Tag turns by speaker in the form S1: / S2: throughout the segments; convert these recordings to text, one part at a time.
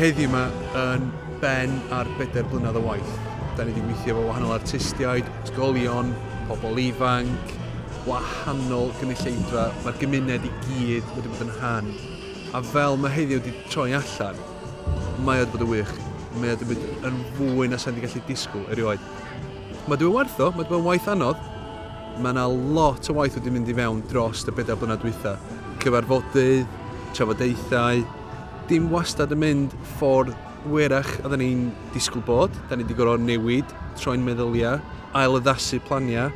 S1: heddiw yma yn ben ar 4 blynedd o waith. Da ni wedi gweithio efo wahanol artistiaid, ysgolion, pobl ifanc, wahanol gynulleidfa. Mae'r gymuned i gyd wedi bod yn rhan. A fel mae heddiw wedi troi allan, mae o wedi bod yn wych. Mae o wedi bod yn fwy na sa'n wedi gallu disgwyl erioed. Mae wedi bod yn werth o, mae wedi bod yn waith anodd. Mae yna lot o waith wedi mynd i fewn dros y 4 blynedd dwytha. Cyfarfodydd, trafodaethau, dim wastad yn mynd ffordd werach oedden ni'n disgwyl bod. Da ni wedi gorfod newid, troi'n meddyliau, ail-addasu planiau,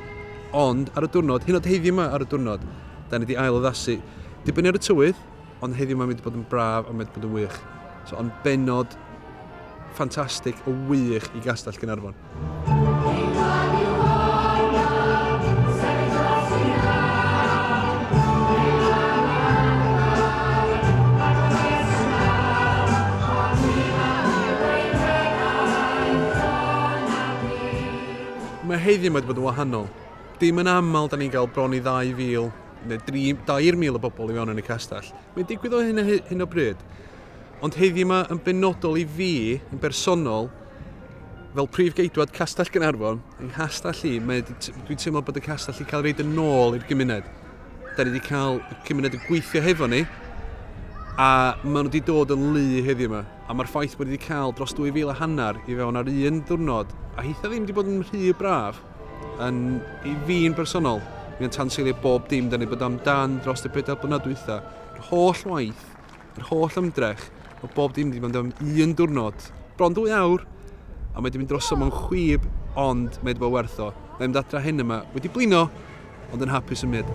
S1: ond ar y diwrnod, hyd yn oed heddiw yma ar y diwrnod, da ni wedi ail-addasu. Dibynnu ar y tywydd, ond heddiw yma wedi bod yn braf a wedi bod yn wych. So, ond benod ffantastig o wych i Gastell Gaernarfon. Mae heddiw wedi bod yn wahanol. Dim yn aml da ni'n cael bron i 2,000 neu 3,000 o bobl i fewn yn y castell. Mae'n digwydd o hyn o bryd. Ond heddiw yma yn benodol i fi, yn bersonol, fel prif geidwad Castell Gaernarfon, yng nghastell i, dwi'n teimlo bod y castell i cael reid yn ôl i'r gymuned. Da ni wedi cael y cymuned yn gweithio hefo ni, a maen nhw wedi dod yn lu heddiw yma. A mae'r ffaith bod wedi cael dros 2,500 i fewn ar un diwrnod, a hitha ddim wedi bod yn rhy braf, yn, i fi'n bersonol, mae'n tanseilio bob dim da ni bod amdan dros y 4 blynedd dwytha. Yr holl waith, yr holl ymdrech, o bob dim wedi bod am un diwrnod, bron 2 awr, a mae wedi mynd droso mewn chwib, ond mae wedi bod werth o. Mae'n mynd adra hyn yma, wedi blino, ond yn hapus yn mynd.